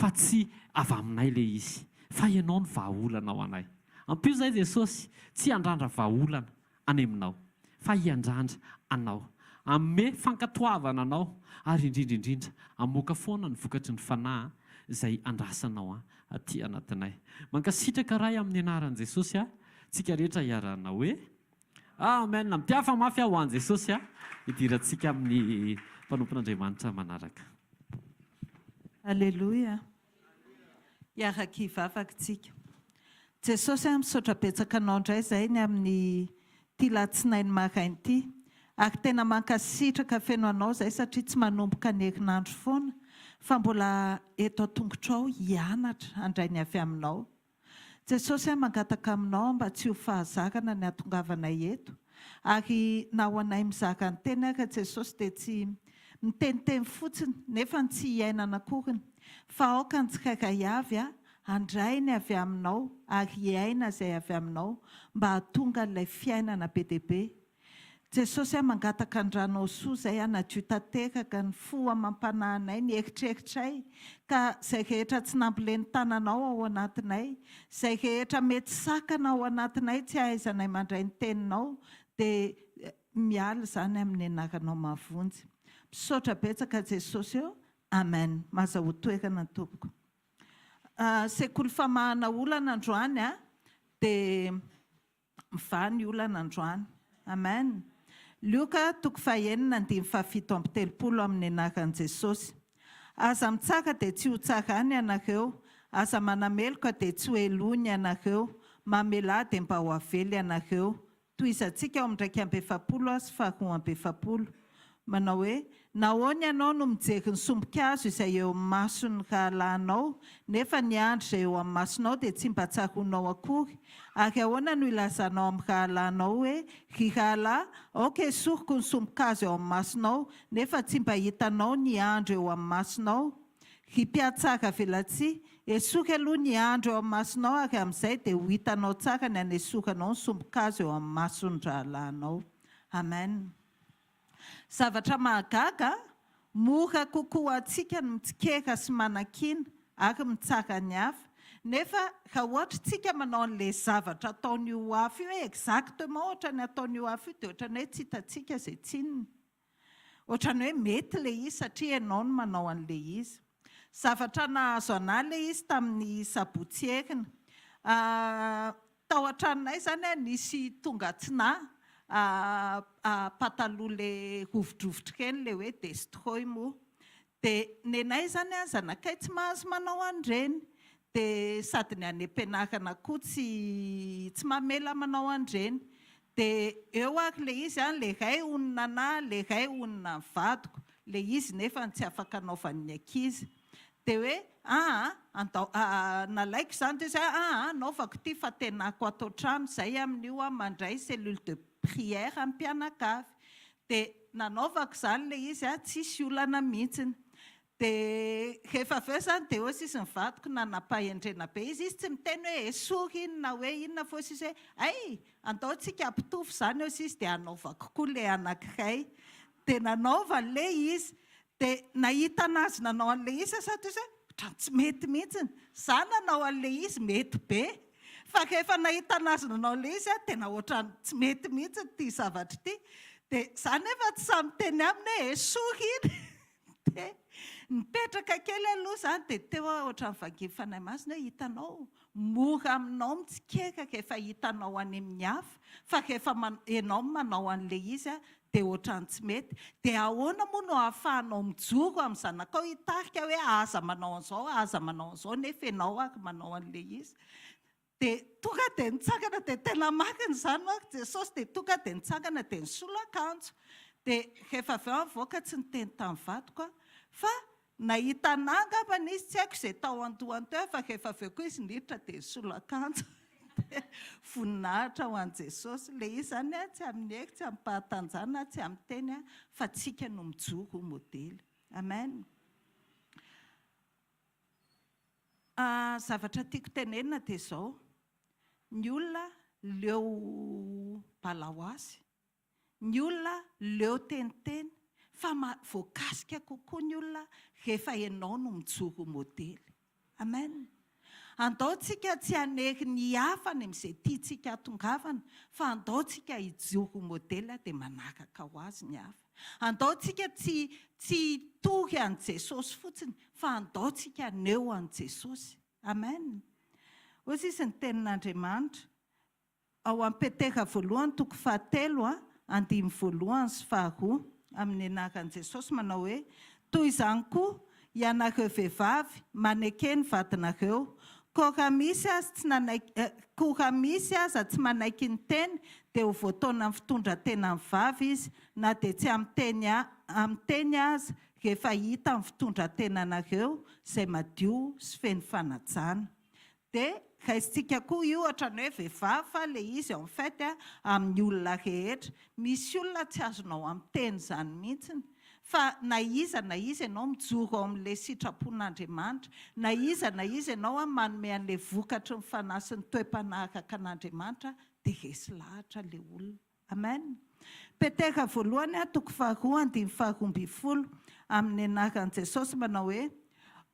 fa tsy avy aminay ilay izy, fa Ianao no vahaolana ho anay. Ampio izahay Jesosy tsy hiandrandra vahaolana any aminao, fa hiandrandra Anao. Hanome fankatoavana Anao, ary indrindra indrindra, hamoaka foana ny vokatry ny Fanahy izay andrasanao aty anatinay. Mankasitraka Ray amin'ny anaran'i Jesosy a! Tsika rehetra hiarahana hoe Amen! Mitiafa mafy aho ho an'i Jesosy a! Hidirantsika amin'ny mpanompon'Andriamanitra manaraka. Aleloia! Hiaraka hivavaka tsika. Jesosy a, misaotra betsaka Anao indray izahay ny amin'ny ity latsinainy maraina ity. Ary tena mankasitraka feno Anao izahay satria tsy manomboka ny herinandro foana fa mbola eto an-tongotrao hianatra handray ny avy Aminao. Jesosy a, mangataka Aminao aho mba tsy ho fahazarana ny hatongavanay eto, ary na ho anay mizara ny teny ara Jesosy dia tsy miteniteny fotsiny nefa ny tsy hiainana akoriny, fa aoka ny tsirairay avy a handray ny avy Aminao ary hiaina izay avy Aminao mba hahatonga an'ilay fiainana be dia be Jesosy ah mangataka ny ranao soa zay hanadio tanteraka ny fo amam-panahinay ny eritreritray ka zay rehetra tsy nambolen'ny tananao ao anatinay zay rehetra mety sakana ao anatinay tsy ahaizanay mandray ny teninao dia miala izany amin'ny anaranao mahavonjy misaotra betsaka Jesosy ô Amen mazahoa toerana tompoko sekoly famahana olana androany a dia Mivaha ny olana androany. Amen. Lioka toko fahenina andininy fahafito amby telopolo amin'ny anaran'i Jesosy. Aza mitsara dia tsy ho tsarana ianareo, aza manameloka dia tsy ho helohina ianareo, mamelà dia mba ho avela ianareo. Tohizantsika ao amin'ny 41 sy faharoa amby efapolo. Manao hoe, Nahoana ianao no mijery ny sombin-kazo izay eo amin'ny mason'ny rahalahinao, nefa ny andry izay eo amin'ny masonao dia tsy mba tsaroanao akory? Ary ahoana no ilazanao amin'ny rahalahinao hoe, Ry rahalahy, aoka esoriko ny sombin-kazo eo amin'ny masonao, nefa tsy mba hitanao ny andry eo amin'ny masonao? Ry mpihatsara velatsihy, esory aloha ny andry eo amin'ny masonao, ary amin'izay dia ho hitanao tsara ny hanesoranao ny sombin-kazo eo amin'ny mason'ny rahalahinao. Amen. Zavatra mahagaga, mora kokoa ho antsika ny mitsikera sy manakiana ary mitsara ny hafa, nefa raha ohatra isika manao an'ilay zavatra ataon'io hafa io hoe exactement ohatran'ny ataon'io hafa io dia ohatran'ny hoe tsy hitantsika izay tsininy. Ohatran'ny hoe mety ilay izy satria ianao no manao an'ilay izy. Zavatra nahazo anà ilay izy tamin'ny sabotsy heriny. Tao an-tranonay izany nisy tonga tsy nahy pataloha le rovidrovitra ireny le hoe destroy moa. Dia nenay izany zanakay tsy mahazo manao an'ireny. Dia sady ny any am-pianarana koa tsy tsy mamela manao an'ireny. Dia eo ary le izy an, le ray honina anah, le ray honina ny vadiko, le izy nefany tsy afaka anaovan'ny ankizy. Dia hoe aa andao aa nalaiko izany dia izy hoe aa anaovako ity fa tenako ato an-trano izay amin'io aho mandray cellule de prière ny mpianakavy. Dia nanaovako izany ilay izy an, tsisy olana mihitsiny. Dia rehefa avy eo izany dia hoy sisa ny vadiko nanam-pahendrena be izy, izy tsy miteny hoe esory iny na hoe inona fa hoy sisa hoe hay andao tsika hampitovy izany hoy sisa dia hanaovako koa ilay anankiray. Dia nanaovany ilay izy. Dia nahita anazy nanao an'ilay izy aho sady hoe ohatran'ny tsy mety mihitsiny. Izaho nanao an'ilay izy mety be. Fa rehefa nahita anazy nanao an'ilay izy aho tena ohatran'ny tsy mety mihitsiny ity zavatra ity. Dia izaho nefa tsy sahy miteny aminy hoe esory iny. Dia nipetraka kely aloha izany dia teo aho ohatran'ny vangin'ny Fanahy Masina hoe hitanao, mora aminao mitsikera rehefa hitanao any amin'ny hafa fa rehefa ianao no manao an'ilay izy dia ohatran'ny tsy mety. Dia ahoana moa no ahafahanao mijoro amin'ny zanakao hitarika hoe aza manao an'izao, aza manao an'izao nefa ianao ary manao an'ilay izy. Dia tonga dia nitsangana dia tena marina izany ho'a ry Jesosy dia tonga dia nitsangana dia nisolo akanjo. Dia rehefa avy eo aho nivoaka tsy niteny tamin'ny vadiko aho fa nahita anà angambany izy tsy haiko izay tao an-dohany teo fa rehefa avy eo koa izy niditra dia nisolo akanjo. Dia voninahitra ho an'i Jesosy. Ilay izy izany tsy amin'ny hery, tsy amim-pahatanjahana, tsy amin'ny teny fa tsika no mijoro ho modely. Amen. Zavatra tiako tenenina dia izao, ny olona leo balaoasy, ny olona leo teniteny, fa voakasika kokoa ny olona rehefa ianao no mijoro ho modely. Amen. Andao tsika tsy hanery ny hafa any amin'izay tiantsika hatongavana fa andao tsika hijoro ho modèle dia manaraka ho azy ny hafa. Andao tsika tsy tsy hitory an'i Jesosy fotsiny fa andao tsika haneho an'i Jesosy. Amen. Hoy sisa ny tenin'Andriamanitra ao amin'ny Petera voalohany toko fahatelo andininy voalohany sy faharoa amin'ny anaran'i Jesosy manao hoe, Toy izany koa, ianareo vehivavy, maneke ny vadinareo, koa raha misy aza tsy nanaiky koa raha misy aza tsy manaiky ny teny dia ho voataonan'ny fitondran-tenan'ny vavy izy na dia tsy amin'ny teny amin'ny teny aza rehefa hita ny fitondran-tenanareo izay madio sy feno fanajana. Dia raisintsika koa io ohatran'ny hoe vehivavy fa ilay izy en fait amin'ny olona rehetra. Misy olona tsy azonao amin'ny teny izany mihitsiny fa na iza na iza ianao mijoro ao amin'ilay sitrapon'Andriamanitra, na iza na iza ianao manome an'ilay vokatry ny fanahy sy ny toe-panahy araka an'Andriamanitra dia resy lahatra ilay olona. Amen. Petera voalohany toko faharoa andininy faharoa ambin'ny folo amin'ny anaran'i Jesosy manao hoe,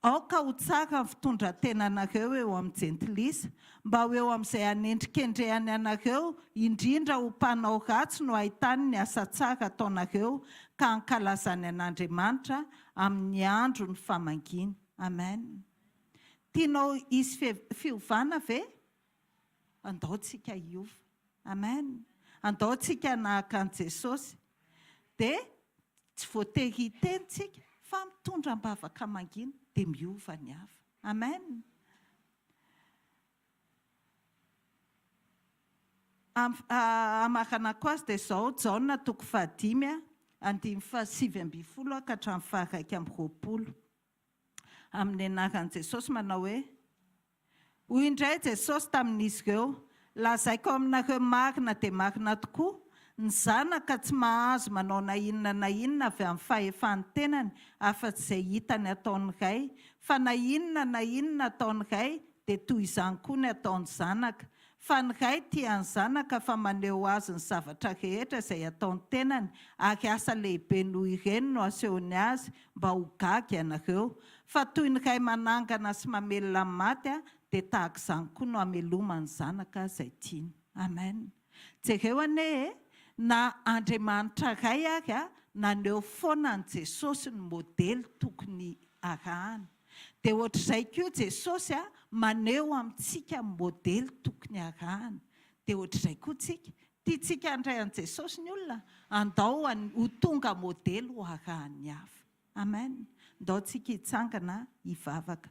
Aoka ho tsara ny fitondran-tenanareo eo amin'ny jentilisa, mba ho eo amin'izay hanendrikendrehany anareo indrindra ho mpanao ratsy no hahitany ny asa tsara ataonareo ka hankalazany an'Andriamanitra amin'ny andron'ny famangiana. Amen. Tianao hisy fiovana ve? Andao tsika hiova. Amen. Andao tsika hanahaka an'i Jesosy. Dia tsy voatery hiteny tsika fa mitondra am-bavaka mangina dia miova ny hafa. Amen. Hamaranako azy dia izao, Jaona toko fahadimy, andininy fahasivy ambin'ny folo ka hatramin'ny faha-21. Amin'ny anaran'i Jesosy manao hoe, Hoy indray Jesosy tamin'izy ireo, Lazaiko aminareo marina dia marina tokoa, ny Zanaka tsy mahazo manao na inona na inona avy amin'ny fahefan'ny tenany afa-tsy izay hitany ataon'ny Ray, fa na inona na inona ataon'ny Ray dia toy izany koa ny ataon'ny Zanaka. Fa ny Ray tia ny Zanaka fa maneho azy ny zavatra rehetra izay ataon'ny tenany, ary asa lehibe noho ireny no asehony azy mba ho gaga ianareo. Fa toy ny Ray manangana sy mamelona ny maty, dia tahaka izany koa no hameloman'ny Zanaka izay tiany. Amen. Jereo anie e, na Andriamanitra Ray ary naneho foana an'i Jesosy ny modely tokony arahana. Dia ohatr'izay koa Jesosy maneho amintsika ny modely tokony arahana. Dia ohatr'izay koa tsika. Tiantsika handray an'i Jesosy ny olona, andao ho tonga modely ho arahan'ny hafa. Amen. Ndao tsika hitsangana hivavaka.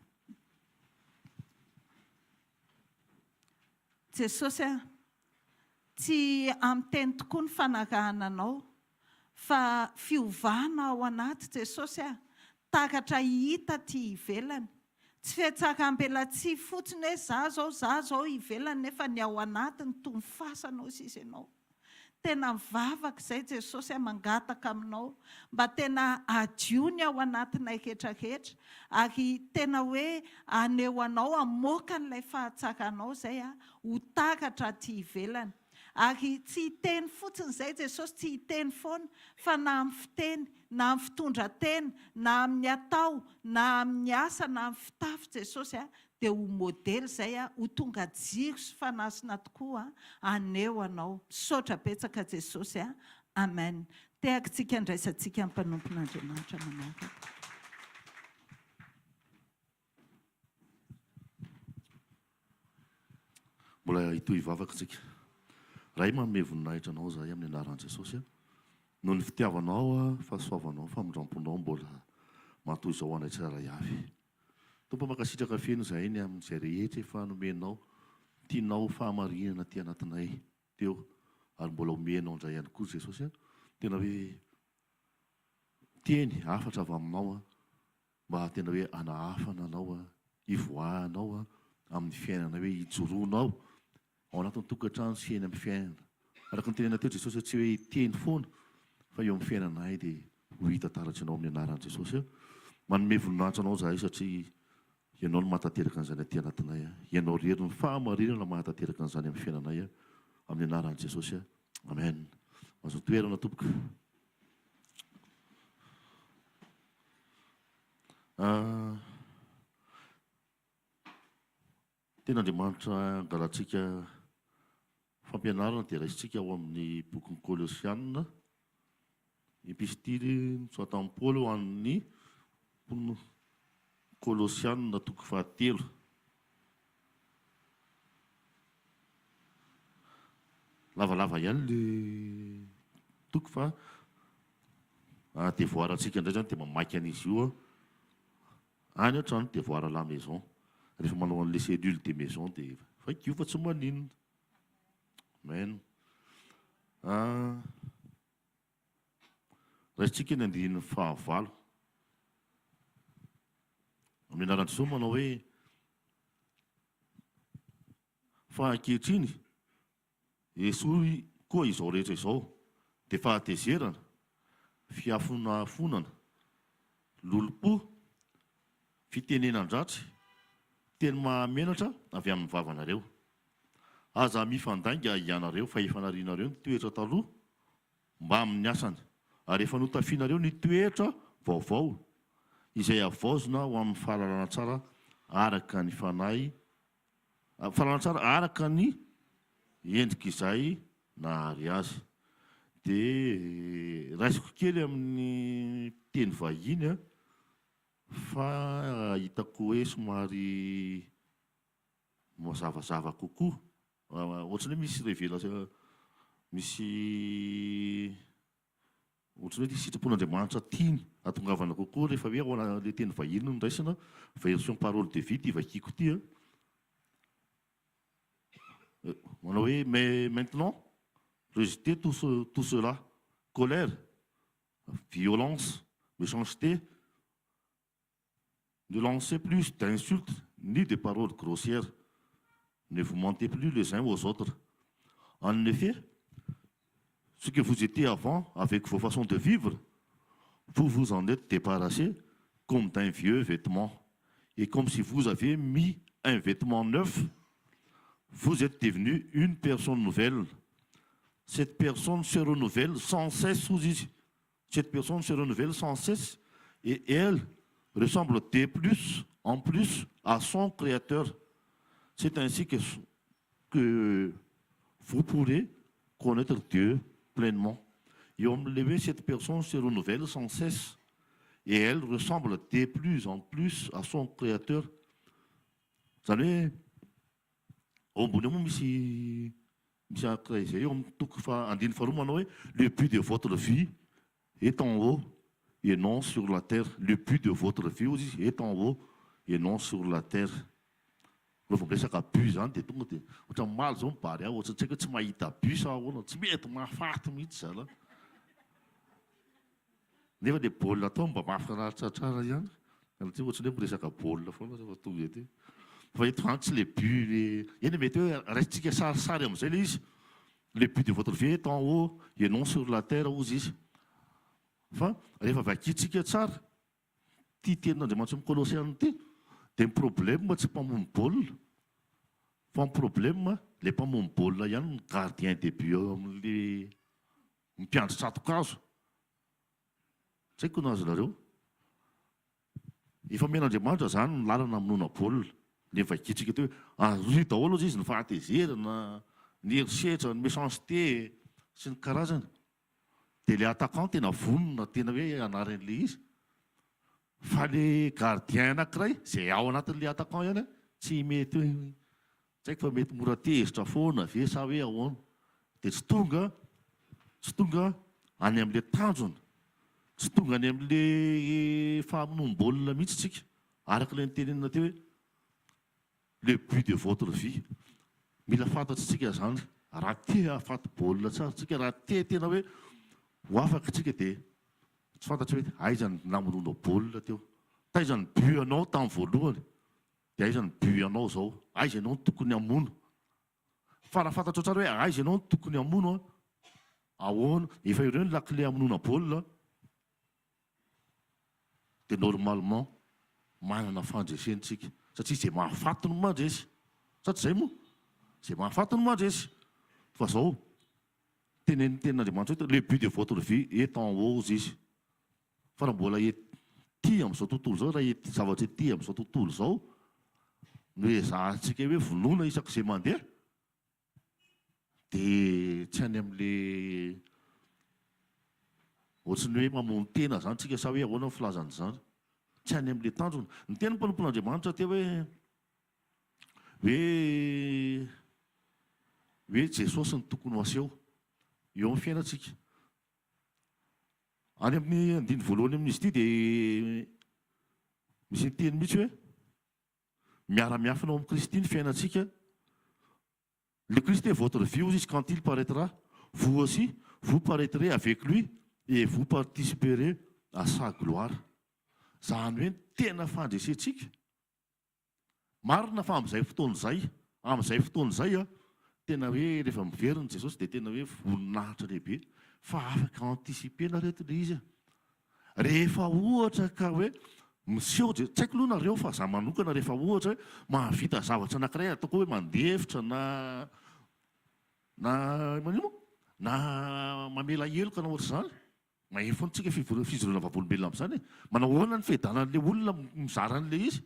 Jesosy a, tsy amin'ny teny tokoa ny fanarahana Anao, fa fiovana ao anaty Jesosy a, taratra hita aty ivelany. Tsy fihatsaram-belatsihy fotsiny hoe za zao, za zao ivelany nefa ny ao anatiny toy ny fasana hoy sisa ianao. Tena mivavaka izay Jesosy a, mangataka aminao mba tena hadio ny ao anatinay rehetra rehetra ary tena hoe haneho anao, hamoaka an'ilay fahatsaranao izay a, ho taratra aty ivelany. Ary tsy hiteny fotsiny izay Jesosy, tsy hiteny foana, fa na amin'ny fiteny, na amin'ny fitondran-tena, na amin'ny atao, na amin'ny asa, na amin'ny fitafy Jesosy a, dia ho modely izay a, ho tonga jiro sy fanasina tokoa haneho Anao. Misaotra betsaka Jesosy a. Amen. Tehaka tsika andraisantsika ny mpanompon'Andriamanitra manaraka. Mbola hitohy hivavaka isika. Ray manome voninahitra anao izahay amin'ny anaran'i Jesosy noho ny fitiavanao, fahasoavanao, famindramponao mbola matoy izao ho anay tsirairay avy. Tompo mankasitraka feno izahay ny amin'izay rehetra efa nomenao, tianao ho fahamarinana aty anatinay teo ary mbola omenao indray ihany koa Jesosy. Tena hoe teny, hafatra avy aminao Mba tena hoe hanahafana anao, hivoahanao amin'ny fiainana, hoe hijoroanao ao anatin'ny tokantrano sy eny amin'ny fiainana. Araka ny tenenina teo Jesosy hoe tsy hoe hiteny foana fa eo amin'ny fiainanay dia ho hita taratra ianao amin'ny anaran'i Jesosy. Manome voninahitra anao izahay satria ianao no mahatanteraka an'izany aty anatinay. Ianao irery no fahamarinana mahatanteraka an'izany amin'ny fiainanay amin'ny anaran'i Jesosy. Amen. Mahazo toerana tompoko. Tenin'Andriamanitra angalantsika fampianarana dia raisintsika ao amin'ny bokin'ny Kolosiana, epistily nosoratan'i Paoly ho an'ny mponina Kolosiana toko fahatelo. Lavalava ihany le toko fa devoir antsika indray zany dia mamaky an'izy io any an-trano, devoir à la maison. Rehefa manao an'le cellule de maison dia vakio fa tsy maninona. Amen. Raisintsika ny andininy fahavalo. Amin'ny anaran'i Jesoa manao hoe Fa ankehitriny, esory koa izao rehetra izao, dia fahatezerana, fiafonafonana, lolompo, fitenenan-dratsy, teny mahamenatra avy amin'ny vavanareo. Aza mifandainga hianareo, fa efa narianareo ny toetra taloha mbamin'ny asany, ary efa notafianareo ny toetra vaovao, izay havaozina ho amin'ny fahalalana tsara araka ny Fanahy, fahalalana tsara araka ny endrik'izay nahary azy. Dia raisiko kely amin'ny teny vahiny fa hitako hoe somary mazavazava kokoa. Ohatran'ny hoe misy révélation, misy ohatran'ny hoe sitrapon'Andriamanitra tiany hatongavana kokoa rehefa hoe ao anatin'ilay teny vahiny no raisina, version parole de vie ity vakiako ity an. Manao hoe mais maintenant rejetez tout ce, tout cela, colère, violence, méchanceté, Ne lancez plus d'insultes ni de paroles grossières. Ne vous mentez plus les uns aux autres. En effet, ce que vous étiez avant avec vos façons de vivre, vous vous en êtes débarrassé comme d'un vieux vêtement et comme si vous aviez mis un vêtement neuf, vous êtes devenu une personne nouvelle. Cette personne se renouvelle sans cesse Cette personne se renouvelle sans cesse et elle ressemble de plus en plus à son créateur. C'est ainsi que, que vous pourrez connaître Dieu pleinement. Eo amin'ilay hoe cette personne se renouvelle sans cesse et elle ressemble de plus en plus à son créateur. Izany hoe ao ambony ao moa misy Misy anankiray izay eo amin'ny toko faha andininy faharoa manao hoe le but de votre vie est en haut et non sur la terre. Le but de votre vie hozy izy est en haut et non sur la terre. Raha vao miresaka but izany dia tonga dia ohatran'ny omaly izao ny Barea ohatran'ny tsy haiko hoe tsy mahita but sa ahoana, tsy mety mahafaty mihitsy zalahy. Nefa le baolina atao mba mahafinaritra tsara ihany. Miala tsiny ohatran'ny hoe miresaka baolina foana rehefa tonga ety. Fa eto zany tsy le but le, eny e mety hoe raisintsika sarisary amin'izay le izy, le but de votre vie est en haut et non sur la terre hozy izy. Fa rehefa vakintsika tsara ity tenin'Andriamanitra amin'ny Kolosiana ity dia ny problème tsy mpamono baolina fa ny problème le mpamono baolina ihany no gardien de but eo amin'le mpiandry tsato-kazo. Tsy haiko ny azonareo. Efa omen'Andriamanitra izany ny lalana hamonoana baolina. Ilay vakintsika teo hoe aroy daholo ozy izy ny fahatezerana, ny herisetra, ny méchanceté sy ny karazany. Dia ilay attaquant tena vonona tena hoe hanary an'ilay izy. Fa ilay gardien anankiray izay ao anatin'ilay attaquant ihany tsy mety Tsy haiko fa mety mora tezitra foana ve sa hoe ahoana? Dia tsy tonga, tsy tonga any amin'ilay tanjona, tsy tonga any amin'ilay famonoam-baolina mihitsy tsika, araka ilay notenenina teo hoe le but de votre vie. Mila fantatr'tsika izany, raha te hahafaty baolina tsara tsika, raha te tena hoe ho afaka tsika dia tsy fantatro hoe aiza ny namonoanao baolina teo, taiza ny but anao tamin'ny voalohany. Dia aiza ny but anao zao? Aiza ianao no tokony hamono? Fa raha fantatrao tsara hoe aiza ianao no tokony hamono an, ahoana, efa ireo ny lakile hamonoana baolina dia normalement manana fandresena tsika satria izay mahafaty no mandresy, sa tsy izay moa? Izay mahafaty no mandresy. Fa zao, tenenin'ny tenin'Andriamanitra hoe le but de votre vie est en haut hozy izy. Fa raha mbola ety amin'izao tontolo izao, raha ety zavatra ety amin'izao tontolo izao no ezahantsika hoe vonoina isak'izay mandeha dia tsy any amin'le ohatran'ny hoe mamono tena izany tsika sa hoe ahoana ny filazana izany? Tsy any amin'le tanjona. Niteny ny mpanompon'Andriamanitra teo hoe hoe hoe Jesosy no tokony ho aseho eo amin'ny fiainantsika. Any amin'ny andininy voalohany amin'izy ity dia misy miteny mihitsy hoe miara-miafina ao amin'i Kristy ny fiainantsika. Le Christ est votre vie hozy izy quand il paraîtra, vous aussi vous paraîtrez avec lui et vous participerez à sa gloire. Izany hoe ny tena fandresentsika Marina fa amin'izay fotoana izay, amin'izay fotoana izay an, tena hoe rehefa miverina Jesosy dia tena hoe voninahitra lehibe fa afaka anticiper-na reto ilay izy an. Rehefa ohatra ka hoe miseho Je, tsy haiko aloha nareo fa za manokana rehefa ohatra hoe mahavita zavatra anankiray ataoko hoe mandefitra na na manino moa? Na mamela heloka na ohatr'izany, Mahery foana tsika fijoroana vavolombelona amin'izany e! Manao ahoana ny fiadanan'ilay olona mizara an'ilay izy?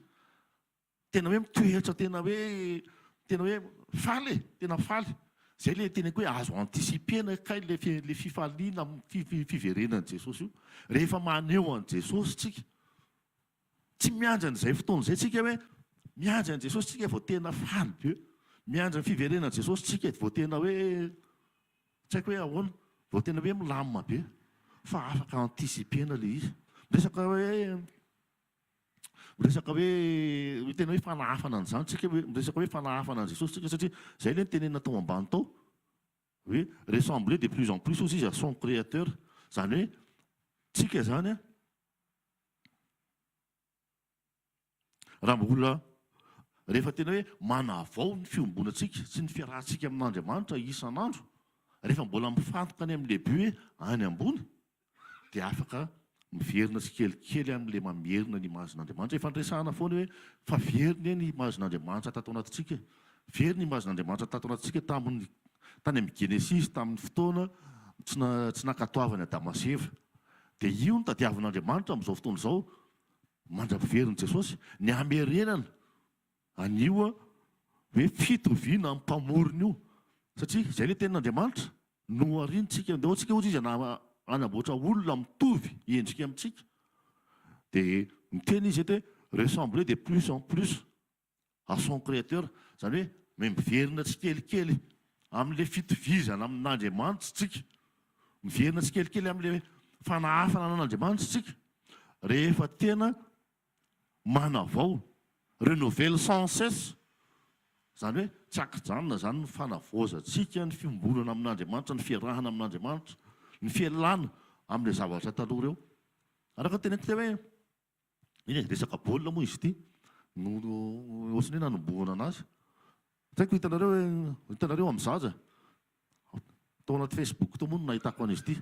Tena hoe mitoetra tena hoe tena hoe faly e! Tena faly. Izay ilay teneniko hoe azo anticiper-na kay ilay ilay fifaliana amin'ny fiverenan'i Jesosy io. Rehefa maneho an'i Jesosy tsika. Tsy miandry an'izay fotoana izay tsika hoe miandry an'i Jesosy tsika vao tena faly be. Miandry ny fiverenan'i Jesosy tsika vao tena hoe Tsy haiko hoe ahoana, vao tena hoe milamina be fa afaka anticiper-na ilay izy. Miresaka hoe miresaka hoe tena hoe fanahafana an'izany tsika hoe miresaka hoe fanahafana an'i Jesosy tsika satria izay ilay notenenina tao ambany tao hoe ressembler de plus en plus hozy izy à son créateur. Izany hoe tsika izany an, Raha mbola rehefa tena hoe manavao ny fiombonantsika sy ny fiarahantsika amin'Andriamanitra isan'andro, rehefa mbola mifantoka any amin'ilay but hoe any ambony, dia afaka miverina tsikelikely amin'ilay mamerina ny image-n'Andriamanitra. Efa niresahana foana hoe fa very anie ny image-n'Andriamanitra tato anatintsika e. Very ny image-n'Andriamanitra tato anatintsika tamin'ny tany amin'ny Genesisy, tamin'ny fotoana tsy tsy nankatoavany Adama sy Eva. Dia io no tadiavin'Andriamanitra amin'izao fotoana izao, mandra-piverin'i Jesosy, ny hamerenana an'io hoe fitoviana amin'ny Mpamorona io. Satria izay ilay tenin'Andriamanitra, nohariany tsika, ndao tsika hozy izy hanamboatra olona mitovy endrika amintsika. Dia miteny izy eto hoe ressembler de plus en plus à son créateur, izany hoe miverina tsikelikely amin'ilay fitovizana amin'Andriamanitra isika, miverina tsikelikely amin'ilay fanahafana an'Andriamanitra isika, rehefa tena manavao, renouvelle sans cesse, izany hoe tsy ankijanona izany ny fanavaozantsika ny fiombonana amin'Andriamanitra, ny fiarahana amin'Andriamanitra, ny fialana amin'ilay zavatra taloha ireo. Araka ny teneniko teo hoe Iny e, resaka baolina moa izy ity no ohatran'ny hoe nanombohana anazy. Tsy haiko hitanareo hoe hitanareo amin'ny zaza. Tao anaty Facebook tao moa no nahitako an'izy ity.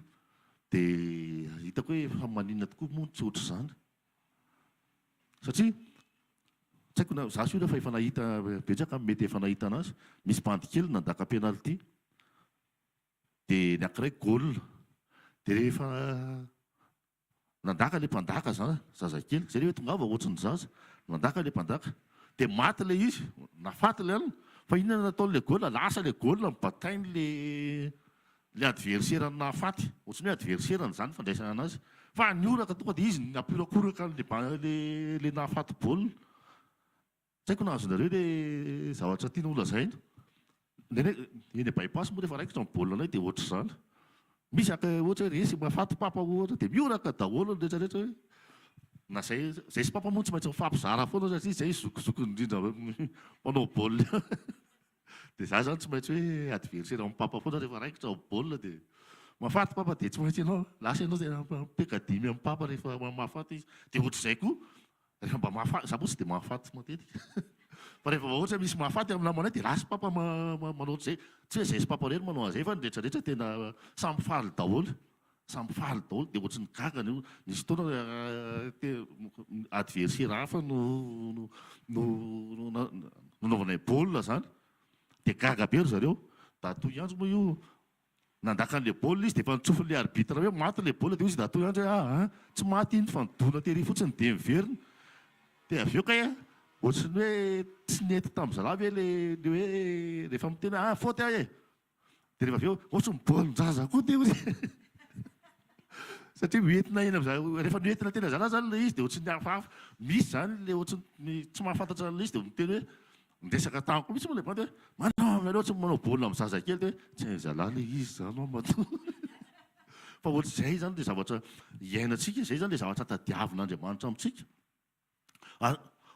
Dia hitako hoe fa maninona tokoa moa no tsy ohatr'izany. Satria tsy haiko na za sûr fa efa nahita betsaka mety efa nahita anazy. Misy bandy kely nandaka penalty. Dia ny ankiray goal. Dia rehefa Nandaka ilay mpandaka za, zazakely. Zay le hoe tongava ohatry ny zaza. Nandaka ilay mpandaka. Dia maty ilay izy, nafaty ilay alina. Fa inona no nataon'ilay goal? Lasa ilay goal nobatain'ilay ilay adversaire nahafaty. Ohatry ny hoe adversaire-ny izany ny fandraisana anazy. Fa nihoraka tonga dia izy nampihorakoraka an'ilay ba- ilay ilay nahafaty baolina. Tsy haiko na azonareo le zavatra tiana ho lazaina. Indraindray eny by-pass moa rehefa raikitra ny baolina anay dia ohatr'izany. Misy haka ohatra hoe resy mahafaty papa ohatra dia mihoraka daholo ny rehetra rehetra hoe na zay zay sy papa moa tsy maintsy mifampizara foana satria zay zokizokiny indrindra mpanao baolina. Dia za zany tsy maintsy hoe adversaire amin'i papa foana rehefa raikitra ny baolina dia mahafaty papa dia tsy maintsy ianao lasa ianao dia mipeka dimy amin'i papa rehefa mahafaty izy. Dia ohatr'izay koa Rehefa mba mahafaty, za moa tsy dia mahafaty matetika, fa rehefa mba ohatra misy mahafaty amin'ny namanay dia lasa papa manao ohatr'izay, tsy hoe zay sy papa irery manao an'izay fa ny rehetra rehetra tena samy faly daholo, samy faly daholo dia ohatry ny gaga ny olona, nisy fotoana te adversaire hafa no no no nanaovanay baolina zany dia gaga be ry zareo, Datoa Ianjo moa io Nandaka an'ilay baolina izy dia efa notsofin'ilay arbitre hoe maty ilay baolina dia hoy izy Datoa Andry hoe aa tsy maty iny fa nidona tery fotsiny dia niverina. Dia avy eo kay Ohatry ny hoe tsy nety tamin'ny zalahy ve le le hoe rehefa miteny hoe ah faute aho e! Dia rehefa avy eo ohatry ny baolin-jaza koa ty hozy. Satria hoentina eny amin'izay rehefa noentina teny zalahy zany ilay izy dia ohatry ny hafahafa. Misy zany le ohatry ny tsy mahafantatra an'ilay izy dia miteny hoe niresaka tamiko mihitsy moa ilay bandy hoe manao aminareo ohatry ny manao baolina amin'ny zazakely dia hoe tsy hain'ny zalahy ilay izy zany ho'a matoa. Fa ohatr'izay zany ilay zavatra iainantsika, izay zany ilay zavatra tadiavin'Andriamanitra amintsika.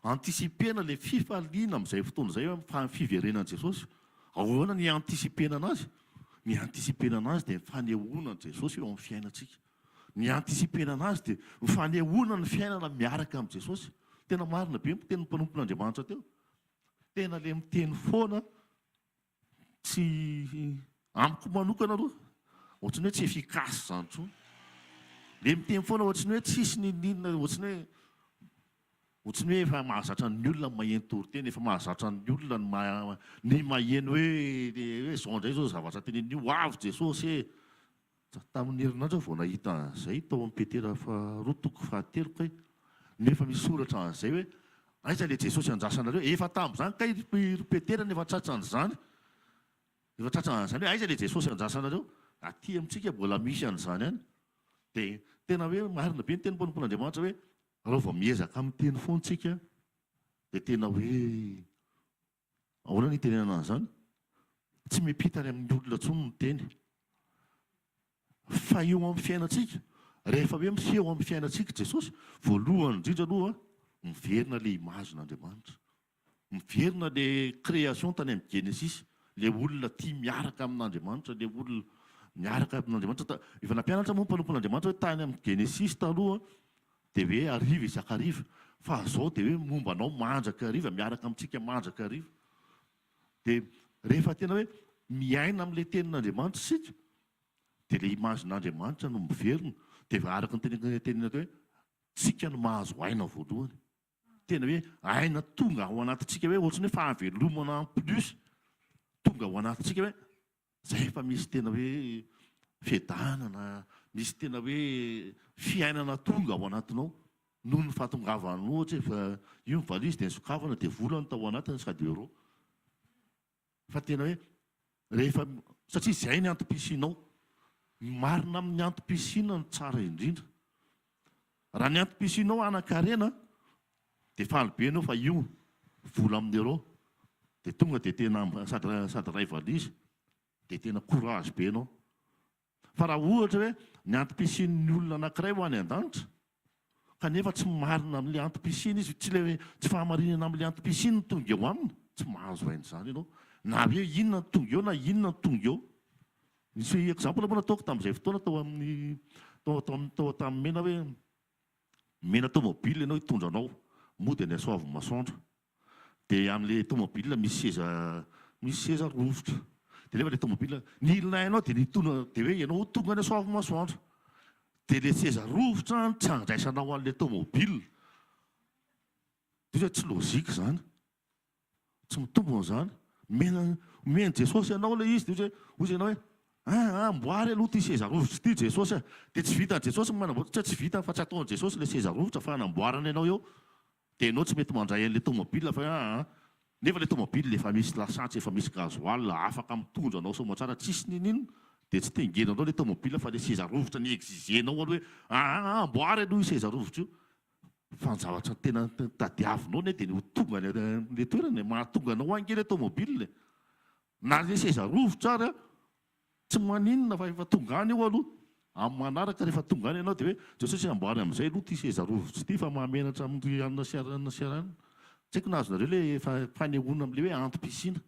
Anticiper-na ilay fifaliana amin'izay fotoana izay amin'ny fiverenan'i Jesosy. Ahoana ny hi-anticiper-na anazy? Ny hi-anticiper-na anazy dia ny fanehoana an'i Jesosy eo amin'ny fiainantsika. Ny hi-anticiper-na anazy dia ny fanehoana ny fiainana miaraka amin'i Jesosy. Tena marina be ny tenin'ny mpanompon'Andriamanitra teo. Tena ilay miteny foana Tsy, amiko manokana aloha, ohatran'ny hoe tsy efficace izany intsony. Le miteny foana ohatran'ny hoe tsisy n'inon'inona, ohatran'ny hoe, ohatran'ny hoe efa mahazatra ny olona ny maheno toriteny, efa mahazatra ny olona ny ma- ny maheno hoe hoe izao indray izao zavatra teneniny io, ho avy Jesosy e! Tamin'ny herinandro aho vao nahita an'izay tao amin'ny Petera faharoa toko fahatelo kay, nefa misy soratra an'izay hoe aiza ilay Jesosy andrasanareo? Efa tamin'izany kay ry Petera no efa tratran'izany, efa tratran'izany hoe aiza ilay Jesosy andrasanareo? Aty amintsika mbola misy an'izany ihany. Dia tena hoe marina be ny tenin'ny mpanompon'Andriamanitra hoe raha vao miezaka miteny foana tsika dia tena hoe Ahoana no itenenana an'izany? Tsy miampita any amin'ny olona intsony ny teny. Fa eo amin'ny fiainantsika, rehefa hoe miseho amin'ny fiainantsika Jesosy, voalohany indrindra aloha, miverina ilay image-n'Andriamanitra. Miverina ilay création tany amin'ny Genesisy, ilay olona tia miaraka amin'Andriamanitra, ilay olona miaraka amin'Andriamanitra. Efa nampianatra moa ny mpanompon'Andriamanitra hoe tany amin'ny Genesisy taloha, Dia hoe hariva isan-kariva. Fa zao dia hoe momba anao mandrakariva, miaraka amintsika mandrakariva. Dia rehefa tena hoe miaina amin'ilay tenin'Andriamanitra isika, dia ilay image-n'Andriamanitra no miverina. Dia araka ny teneniko tenenina teo hoe tsika no mahazo aina voalohany. Tena hoe aina tonga ao anatintsika hoe ohatran'ny hoe fahavelomana en plus tonga ao anatintsika hoe Zay efa misy tena hoe fiadanana, misy tena hoe fiainana tonga ao anatinao noho ny fahatongavany ohatra hoe fa io ny valise dia nisokafana dia vola no tao anatiny sady euro. Fa tena hoe rehefa satria izay ny antom-pisianao. Ny marina amin'ny antom-pisiana no tsara indrindra. Raha ny antom-pisianao hanan-karena dia faly be ianao fa io vola amin'ny euro dia tonga dia tena sady sady iray valise dia tena courage be ianao. Fa raha ohatra hoe ny antom-pisian'ny olona anankiray ho any an-danitra kanefa tsy marina amin'ilay antom-pisiana izy, tsy ilay tsy fahamarinana amin'ilay antom-pisiana no tonga eo aminy, tsy mahazo aina izany ianao. Na hoe inona no tonga eo na inona no tonga eo. Nisy exemple moa nataoko tamin'izay fotoana tao amin'ny tao tao tao Antanimena hoe omena tomobile ianao hitondra anao mody any Soavimasoandro. Dia amin'ilay tomobile misy seza misy seza rovitra. Dia nefa ilay tomobile ny ilainao dia ny hitondra dia hoe ianao ho tonga any Soavimasoandro. Dia ilay seza rovitra no tsy andraisanao an'ilay tomobile. Dia tsy logique izany. Tsy mitombina izany. Omena, omen'i Jesosy anao ilay izy, dia hoy hoy ianao hoe, ah, amboary aloha ity seza rovitra ity Jesosy a. Dia tsy vitan'i Jesosy ny manamboatra, tsy hoe tsy vitany fa tsy ataon'i Jesosy ilay seza rovitra fa anamboarany anao eo. Dia ianao tsy mety mandray an'ilay tomobile fa hoe ah, ah. Nefa ilay tomobile efa misy lasantsy, efa misy gasoil, afaka mitondra anao soamatsara, tsisy n'inon'inona. Dia tsy tengenanao ilay tomobile fa ilay seza rovitra ni-exiger-nao aloha hoe, ah, ah, amboary aloha io seza rovitra io. Fa ny zavatra tena tadiavinao anie dia ny ho tonga any amin'ilay toerana e, mahatonga anao any ange ilay tomobile e. Na ilay seza rovitra ary tsy maninona fa efa tonga any io aloha. Amin'ny manaraka rehefa tonga any ianao dia hoe Jesosy amboary amin'izay aloha ity seza rovitra ity fa mahamenatra amin'ry anona sy anona sy anona. Tsy haiko na azonareo ilay fanehoana amin'ilay hoe antom-pisiana.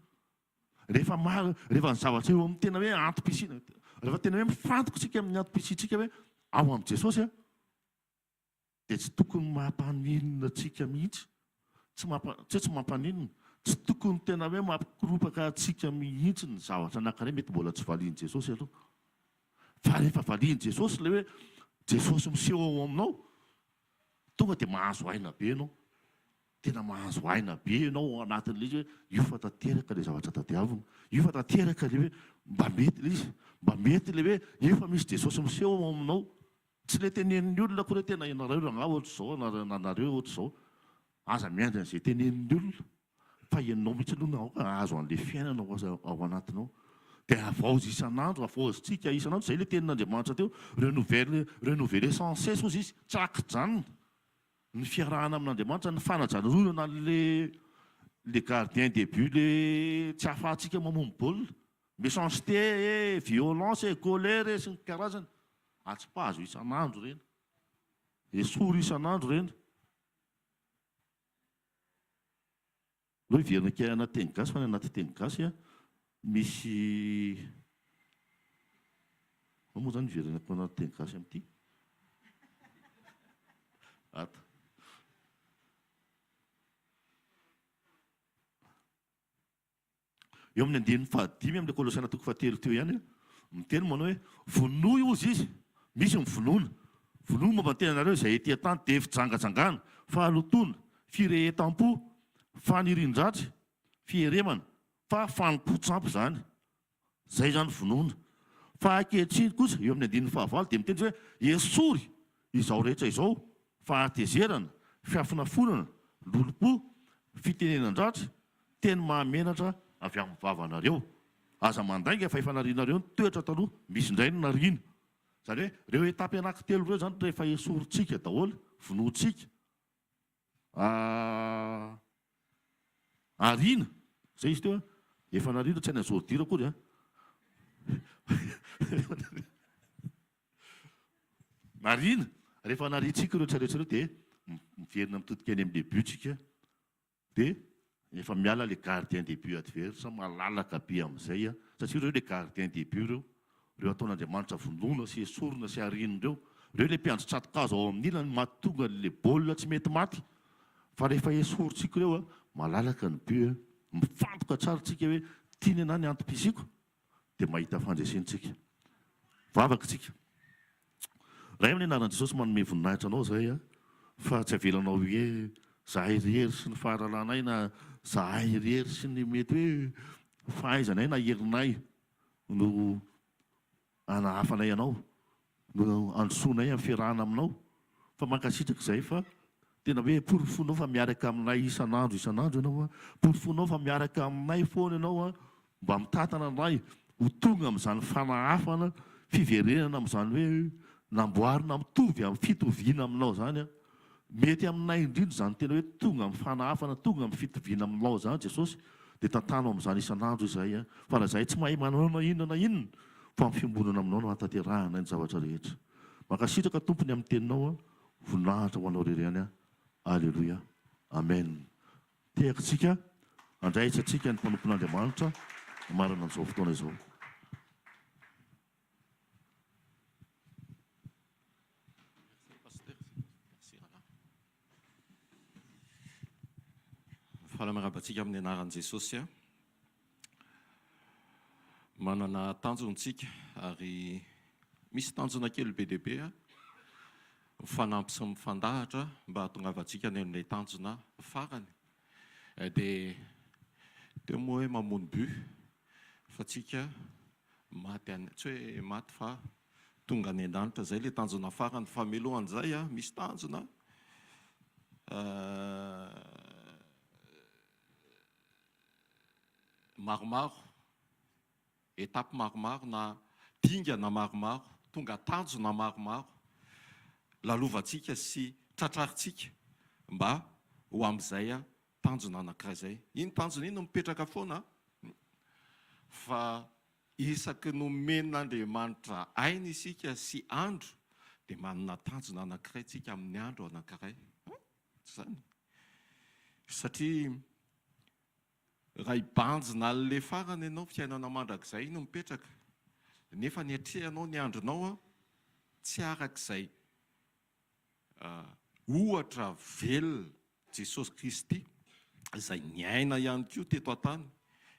Rehefa maro, rehefa ny zavatra eo amin'ny tena hoe antom-pisiana, rehefa tena hoe mifantoka isika amin'ny antom-pisiantsika hoe ao amin'i Jesosy an, dia tsy tokony mampaninona antsika mihitsy, tsy mampa, tsy hoe tsy mampaninona, tsy tokony tena hoe mampikoropaka antsika mihitsy ny zavatra anankiray mety mbola tsy valian'i Jesosy aloha. Fa rehefa valian'i Jesosy ilay hoe Jesosy miseho ao aminao, tonga dia mahazo aina be ianao. Tena mahazo aina be ianao ao anatin'ilay izy hoe io fa tanteraka ilay zavatra tadiavina, io fa tanteraka ilay hoe mba mety ilay izy, mba mety ilay hoe io fa misy Jesosy miseho ao aminao. Tsy le tenenin'ny olona akory hoe tena ianareo rangaha ohatr'izao na nareo ohatr'izao. Aza miandry an'izay tenenin'ny olona fa ianao mihitsy aloha no aoka hahazo an'ilay fiainana ao ao anatinao. Dia havaozy isan'andro, havaozintsika isan'andro, izay ilay tenin'Andriamanitra teo, renouvelle, renouveler sans cesse hozy izy, tsy ankijanona ny fiarahana amin'Andriamanitra, ny fanajanonana an'ilay le gardien de but le tsy ahafahantsika mamono baolina, méchanceté e, violence e, colère e, sy ny karazany, atsipazo isan'andro ireny, esory isan'andro ireny. Aleo hiverina kely anaty teny gasy fa ny anaty teny gasy a misy ao moa zany hiverenako anaty teny gasy amin'ity ato. Eo amin'ny andininy fahadimy amin'ilay Kolosiana toko fahatelo teo ihany, miteny manao hoe, Vonoy hozy izy, misy ny vonoina, vonoy momba ny tenanareo izay ety an-tany, dia fijangajangana, fahalotoana, firehetam-po, fanirian-dratsy, fieremana, fa fanompoan-tsampy izany. Izay izany vonoina. Fa ankehitriny kosa, eo amin'ny andininy fahavalo, dia miteny izy hoe, Esory izao rehetra izao, fahatezerana, fiafonafonana, lolompo, fitenenan-dratsy, teny mahamenatra avy amin'ny vavanareo. Aza mandainga fa efa narianareo ny toetra taloha, misy indray ny nariana. Izany hoe ireo étapes anankitelo ireo izany rehefa esorintsika daholo, vonointsika, ariana, izay izy teo an, efa nariana tsy any Azordira akory an. Nariana, rehefa nariantsika ireo rehetra ireo dia miverina mitodika any amin'ny début tsika. Dia efa miala le gardien de but adverse malalaka be amin'izay satria ireo le gardien de but ireo, ireo ataon'Andriamanitra vonoina sy esorina sy ariana ireo, ireo le mpiandry tsato-kazo ao amin'ny ilany mahatonga an'le baolina tsy mety maty fa rehefa esorintsika ireo malalaka ny but, mifantoka tsara tsika hoe ty nenaha ny antom-pisiako dia mahita fandresena tsika. Vavaka tsika. Ray amin'ny anaran'i Jesosy manome voninahitra anao zahay a, fa tsy avelanao hoe zahay irery sy ny fahalalanay na zahay irery sy ny mety hoe fahaizanay na herinay no anahafanay anao, no androsoanay amin'ny fiarahana aminao, fa mankasitraka izahay fa tena hoe porofonao fa miaraka aminay isan'andro isan'andro ianao an, porofonao fa miaraka aminay foana ianao an, mba mitantana anay ho tonga amin'izany fanahafana, fiverenana amin'izany hoe namboarina mitovy amin'ny fitoviana aminao izany an. Mety aminay indrindra izany tena hoe tonga amin'ny fanahafana, tonga amin'ny fitoviana aminao izany Jesosy, dia tantano amin'izany isan'andro izahay an. Fa raha izahay tsy mahay manao na inona na inona, fa amin'ny fiombonana aminao no hahatanterahanay ny zavatra rehetra. Mankasitraka Tompo ny amin'ny teninao an, voninahitra ho anao irery ihany an. Aleloia. Amen. Tehaka tsika, andraikitra tsika ny mpanompon'Andriamanitra hamarana an'izao fotoana izao. Faly miarahaba antsika amin'ny anaran'i Jesosy aho. Manana tanjona isika ary misy tanjona kely be dia be mifanampy sy mifandahatra mba hahatongavantsika any amin'ilay tanjona farany. Dia teo moa hoe mamono but fa tsika maty any, tsy hoe maty fa tonga any an-danitra, izay ilay tanjona farany. Fa mialohan'izay misy tanjona maromaro, étape maromaro na dingana maromaro, tonga tanjona maromaro lalovantsika sy tratrarintsika mba ho amin'izay tanjona anankiray izay. Iny tanjona iny no mipetraka foana fa isaky nomen'Andriamanitra aina isika sy andro dia manana tanjona anankiray tsika amin'ny andro anankiray. Tsy izany? Satria Raha hibanjina an'ilay farany ianao, fiainana mandrakizay no mipetraka, nefa ny atrehanao ny andronao tsy araka izay ohatra velona, Jesosy Kristy, izay niaina ihany koa teto an-tany,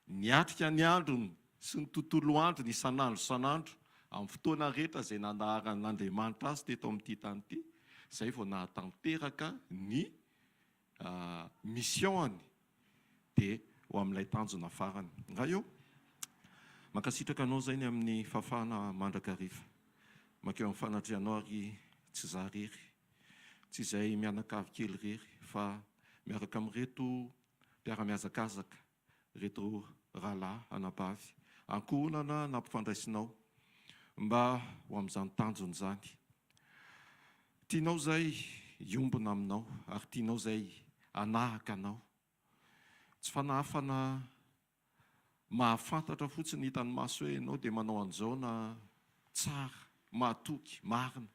niatrika ny androny sy ny tontolo androny isan'andro isan'andro, amin'ny fotoana rehetra izay nandaharan'Andriamanitra azy teto amin'ity tany ity, izay vao nahatanteraka ny mission-ny dia ho amin'ilay tanjona farany. Ray ô, mankasitraka Anao izay ny amin'ny fahafahana mandrakariva mankeo amin'ny fanatrehanao ary tsy izaho irery, tsy izay mianakavy kely irery fa. Miaraka amin'ireto mpiara-mihazakazaka, ireto rahalahy, anabavy, ankohonana nampifandraisinao mba ho amin'izany tanjona izany. Tianao izay hiombona aminao ary tianao izay hanahaka anao. Tsy fanahafana mahafantatra fotsiny hitan'ny maso hoe ianao dia manao an'izao na tsara, mahatoky, marina,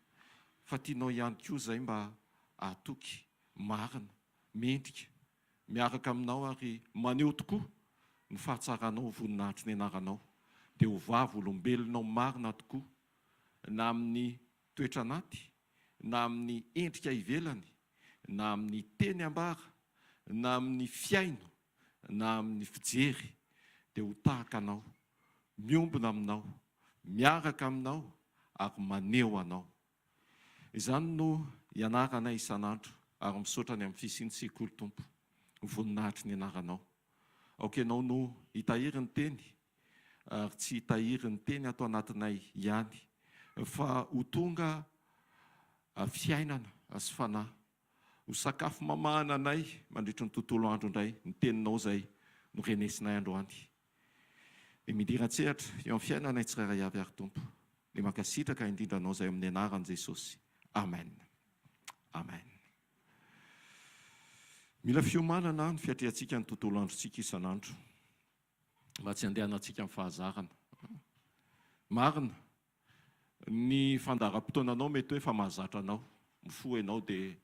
fa tianao ihany koa izay mba hahatoky, marina, mendrika, miaraka aminao ary maneho tokoa ny fahatsaranao ho voninahitry ny anaranao, dia ho vavolombelonao marina tokoa na amin'ny toetra anaty na amin'ny endrika ivelany na amin'ny teny ambara na amin'ny fihaino na amin'ny fijery dia ho tahaka Anao, miombona Aminao, miaraka Aminao ary maneho Anao. Izany no ianaranay isan'andro ary misaotra ny amin'ny fisian'ny sekoly Tompo. Ho voninahitry ny anaranao. Aoka Ianao no hitahiry ny teny ary tsy hitahiry ny teny ato anatinay ihany fa ho tonga fiainana sy fanahy Ho sakafo mamahana anay mandritry ny tontolo andro indray ny teninao izay norenesinay androany. Dia midira an-tsehatra eo amin'ny fiainanay tsirairay avy ary Tompo. Dia mankasitraka indrindra anao izay amin'ny anaran'i Jesosy. Amen. Amen. Mila fiomanana ny fiatrehantsika ny tontolo androntsika isan'andro. Mba tsy handehanantsika amin'ny fahazarana. Marina, Ny fandaharam-potoananao mety hoe efa mahazatra anao. Mifoha ianao dia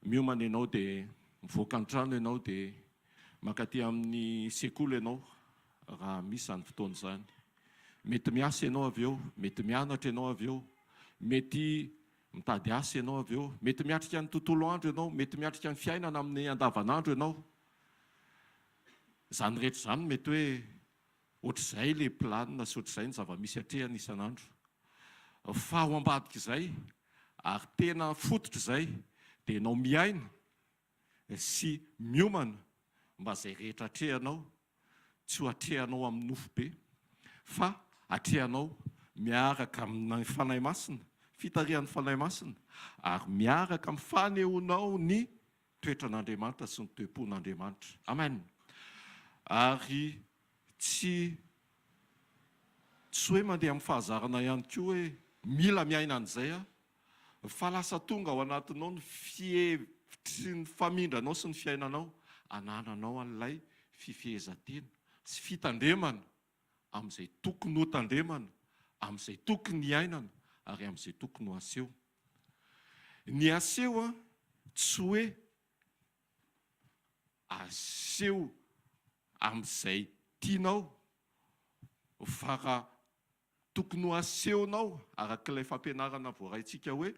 miomana ianao dia mivoaka ny trano ianao dia mankaty amin'ny sekoly ianao raha misy izany fotoana izany. Mety miasa ianao avy eo, mety mianatra ianao avy eo, mety mitady asa ianao avy eo, mety miatrika ny tontolo andro ianao, mety miatrika ny fiainana amin'ny andavanandro ianao. Izany rehetra izany mety hoe Ohatr'izay ilay planina sy ohatr'izay ny zava-misy atrehana isan'andro. Fa ao ambadik'izay, ary tena fototr'izay, dia ianao miaina sy miomana mba izay rehetra atrehanao, tsy ho atrehanao amin'ny nofo be, fa atrehanao miaraka amin'ny Fanahy Masina, fitarihan'ny Fanahy Masina, ary miaraka amin'ny fanehoanao ny toetran'Andriamanitra sy ny toe-pon'Andriamanitra. Amen. Ary tsy tsy hoe mandeha amin'ny fahazarana ihany koa hoe mila miaina an'izay aho, fa lasa tonga ao anatinao ny fihevitry ny famindranao sy ny fiainanao, anananao an'ilay fifehezan-tena sy fitandremana amin'izay tokony ho tandremana, amin'izay tokony hiainana ary amin'izay tokony ho aseho. Ny aseho tsy hoe aseho amin'izay tianao fa raha tokony ho asehonao araka ilay fampianarana voaraintsika hoe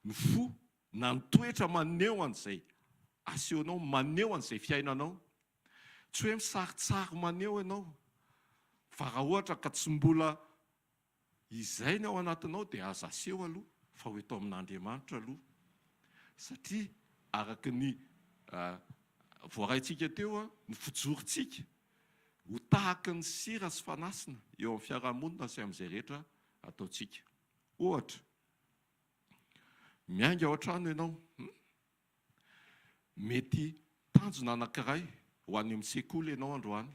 ny fo na ny toetra maneho an'izay asehonao, maneho an'izay fiainanao. Tsy hoe misarintsary maneho ianao fa raha ohatra ka tsy mbola Izay ny ao anatinao dia aza aseho aloha fa ho eto amin'Andriamanitra aloha satria araka ny voaraintsika teo ny fijorontsika ho tahaky ny sira sy fanasina eo amin'ny fiarahamonina sy amin'izay rehetra ataontsika. Ohatra, miainga ao an-trano ianao, mety tanjona anankiray ho any amin'ny sekoly ianao androany.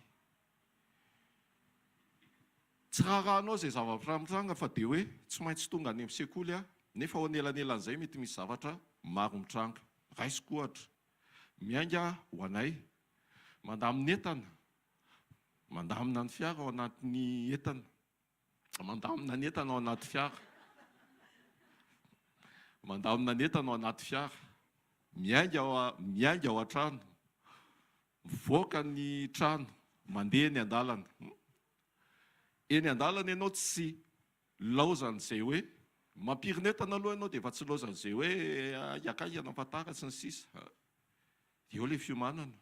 Tsy raharahanao izay zavatra mitranga fa dia hoe tsy maintsy tonga any amin'ny sekoly aho, nefa ao anelanelan'izay mety misy zavatra maro mitranga. Raisiko ohatra, miainga ho anay, mandamina entana, mandamina ny fiara ao anatin'ny entana, mandamina ny entana ao anaty fiara, mandamina ny entana ao anaty fiara, miainga ao, miainga ao an-trano, Mivoaka ny trano, mandeha eny an-dalana. Eny an-dalana ianao tsy laozan'izay hoe mampirin'entana aloha ianao dia efa tsy laozan'izay hoe hiakaikana fa tara sy ny sisa. Eo ilay fiomanana.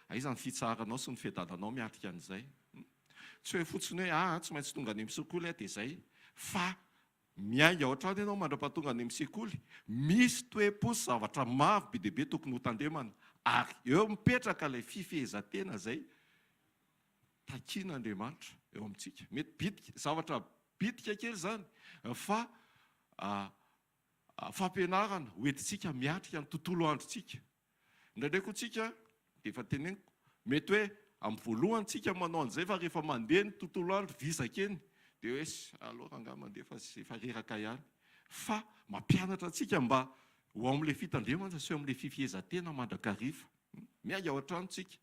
Aiza ny fitsaharanao sy ny fiadananao miatrika an'izay. Tsy hoe fotsiny hoe aa tsy maintsy tonga any amin'ny sekoly aho dia izay fa Miainga ao an-trano ianao mandra-pahatonga any amin'ny sekoly. Misy toe-po sy zavatra maro be dia be tokony hotandremana, ary eo mipetraka ilay fifehezan-tena izay takian'Andriamanitra eo amintsika. Mety bitika, zavatra bitika kely izany, fa fampianarana hoentintsika miatrika ny tontolo androntsika. Indraindray koa tsika dia efa teneniko, mety hoe amin'ny voalohany tsika manao an'izay fa rehefa mandeha ny tontolo andro vizaka eny dia hoe aleo rangahy mandeha fa efa reraka ihany. Fa mampianatra antsika mba ho ao amin'ilay fitandremana sy eo amin'ilay fifehezan-tena mandrakariva. Miainga ao an-trano tsika.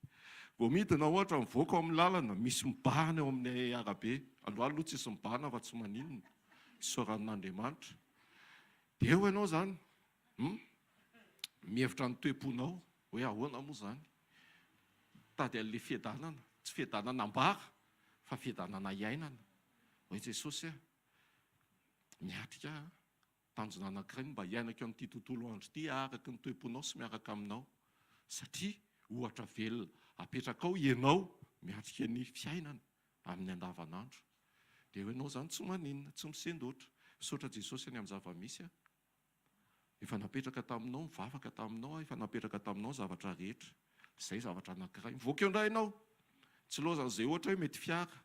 Vao midina ohatra mivoaka ao amin'ny lalana, misy mibahana eo amin'ny arabe. Androany aloha tsisy mibahana fa tsy maninona. Isaoran'Andriamanitra. Dia eo ianao izany, hum, mihevitra ny toe-ponao hoe ahoana moa izany. Mitady an'ilay fiadanana, tsy fiadanana ambara fa fiadanana iainana. Hoy Jesosy, miatrika aho. Tanjona anankiray ny mba hiainako amin'ity tontolo andro ity araka ny toe-ponao sy miaraka aminao. Satria ohatra velona apetrakao ianao miatrika ny fiainana amin'ny andavanandro. Dia eo ianao izany tsy maninona, tsy misendoatra. Misaotra Jesosy ny amin'ny zava-misy aho. Efa napetraka taminao, nivavaka taminao aho, efa napetraka taminao ny zavatra rehetra. Izay zavatra anankiray. Mivoaka eo indray ianao. Tsy lozan'izay ohatra hoe mety fiara.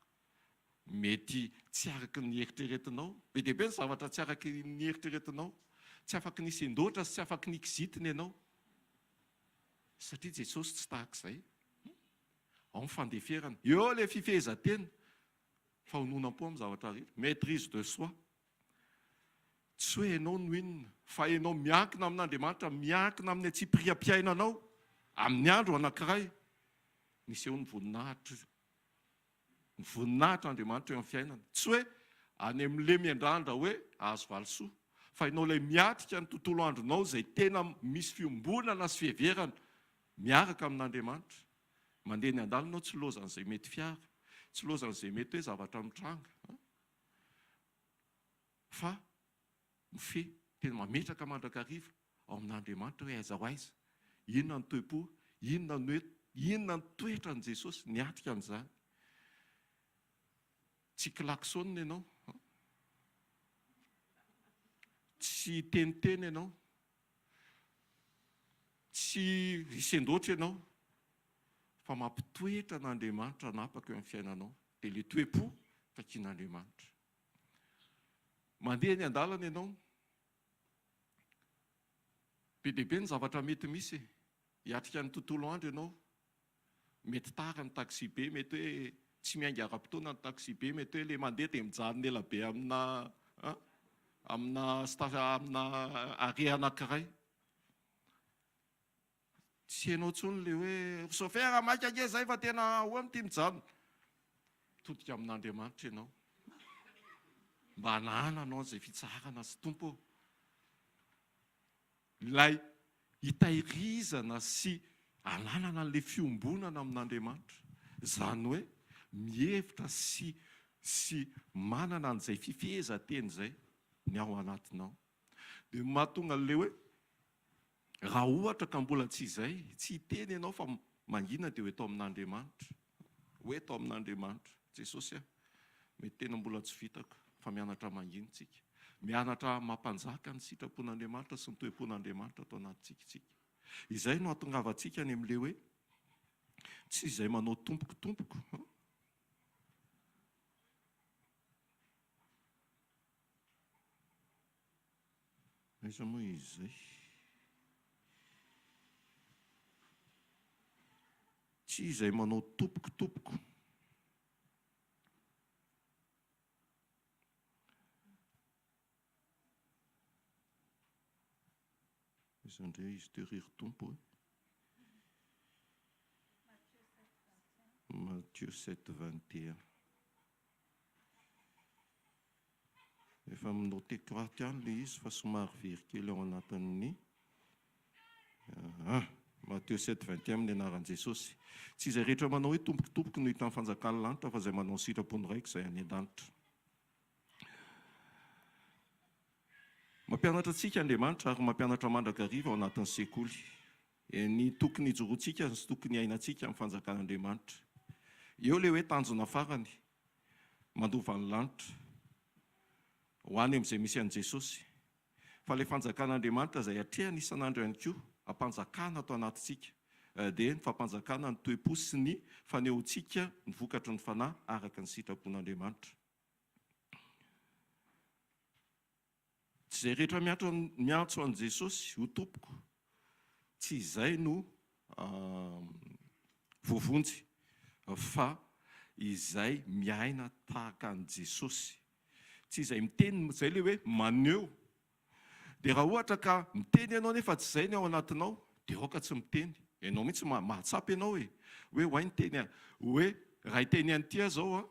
Mety tsy araka ny eritreretinao. Be dia be ny zavatra tsy araka ny eritreretinao. Tsy afaky ny hisendoatra sy tsy afaky ny hikizitina ianao. Satria Jesosy tsy tahaka izay. Ao ny fandeferana. Eo ilay fifehezan-tena. Fahononam-po amin'ny zavatra rehetra. Maîtrise de soi. Tsy hoe ianao no inona, fa ianao miankina amin'Andriamanitra, miankina amin'ny antsipiriam-piainanao, amin'ny andro anankiray nisehoan'ny voninahitry ny voninahitr'Andriamanitra eo amin'ny fiainana. Tsy hoe any amin'ilay miandrandra hoe hahazo valisoa, fa ianao ilay miatrika ny tontolo andronao izay tena misy fiombonana sy fiheverana miaraka amin'Andriamanitra. Mandeha ny andalana ianao tsy lozan'izay mety fiara, tsy lozan'izay mety hoe zavatra mitranga, fa mifehy, tena mametraka mandrakariva ao amin'Andriamanitra hoe aiza ho aiza, inona ny toe-po, inona ny hoe, inona ny toetran'i Jesosy niatrika an'izany. Tsy klaxon ianao, tsy hiteniteny ianao, tsy hisendoatra ianao, fa mampitoetra an'Andriamanitra hanapaka eo amin'ny fiainanao. Dia ilay toe-po takian'Andriamanitra. Mandeha eny an-dalana ianao, Be dia be ny zavatra mety misy e. Hiatrika ny tontolo andro ianao. Mety tara ny taxi-be, mety hoe tsy miainga ara-potoana ny taxi-be, mety hoe ilay mandeha dia mijanona ela be amina amina sta- amina arrêt anankiray. Tsy hainao intsony ilay hoe ry chauffeur maika ange izay fa tena ahoana ity mijanona. Mitodika amin'Andriamanitra ianao mba hanananao an'izay fitsaharana sy Tompo ô. Ilay hitahirizana sy ananana an'ilay fiombonana amin'Andriamanitra. Izany hoe mihevitra sy sy manana an'izay fifehezan-teny izay ny ao anatinao. Dia mahatonga an'ilay hoe raha ohatra ka mbola tsy izay, tsy hiteny ianao fa mangina dia ho eto amin'Andriamanitra. Ho eto amin'Andriamanitra. Jesosy a, mety tena mbola tsy vitako fa mianatra mangina isika. Mianatra mampanjaka ny sitrapon'Andriamanitra sy ny toe-pon'Andriamanitra ato anatintsika isika. Izay no hahatongavantsika any amin'ilay hoe tsy izay manao tompoko tompoko. Aiza moa izy izay? Tsy izay manao tompoko tompoko. Aiza indray izy teo ry ry Tompo e? Matthieu 7, 21. Efa mi-noteko ato ihany ilay izy fa somary very kely ao anatin'ny ah, Matthieu 7, 21 amin'ny anaran'i Jesosy. Tsy izay rehetra manao hoe tompoko tompoko no hita ny fanjakan'ny lanitra fa izay manao ny sitrapon'ny Raiko izay any an-danitra. Mampianatra antsika Andriamanitra ary mampianatra mandrakariva ao anatin'ny sekoly. Ny tokony hijoroantsika sy tokony hiainantsika amin'ny fanjakan'Andriamanitra. Eo ilay hoe tanjona farany. mandova ny lanitra, ho any amin'izay misy an'i Jesosy. Fa ilay fanjakan'Andriamanitra izay atrehana isan'andro ihany koa, ampanjakana ato anatintsika, dia ny fampanjakana ny toe-po sy ny fanehoantsika ny vokatry ny Fanahy araka ny sitrapon'Andriamanitra. Tsy izay rehetra miantso an'i Jesosy ho Tompoko, tsy izay no. Voavonjy fa izay miaina tahaka an'i Jesosy. Tsy izay miteny, izay ilay hoe maneho. Dia raha ohatra ka miteny ianao nefa tsy izay ny ao anatinao, dia aoka tsy miteny. Ianao mihitsy mahatsapa ianao e, hoe oay niteny hoe raha hiteny an'ity aho izao an,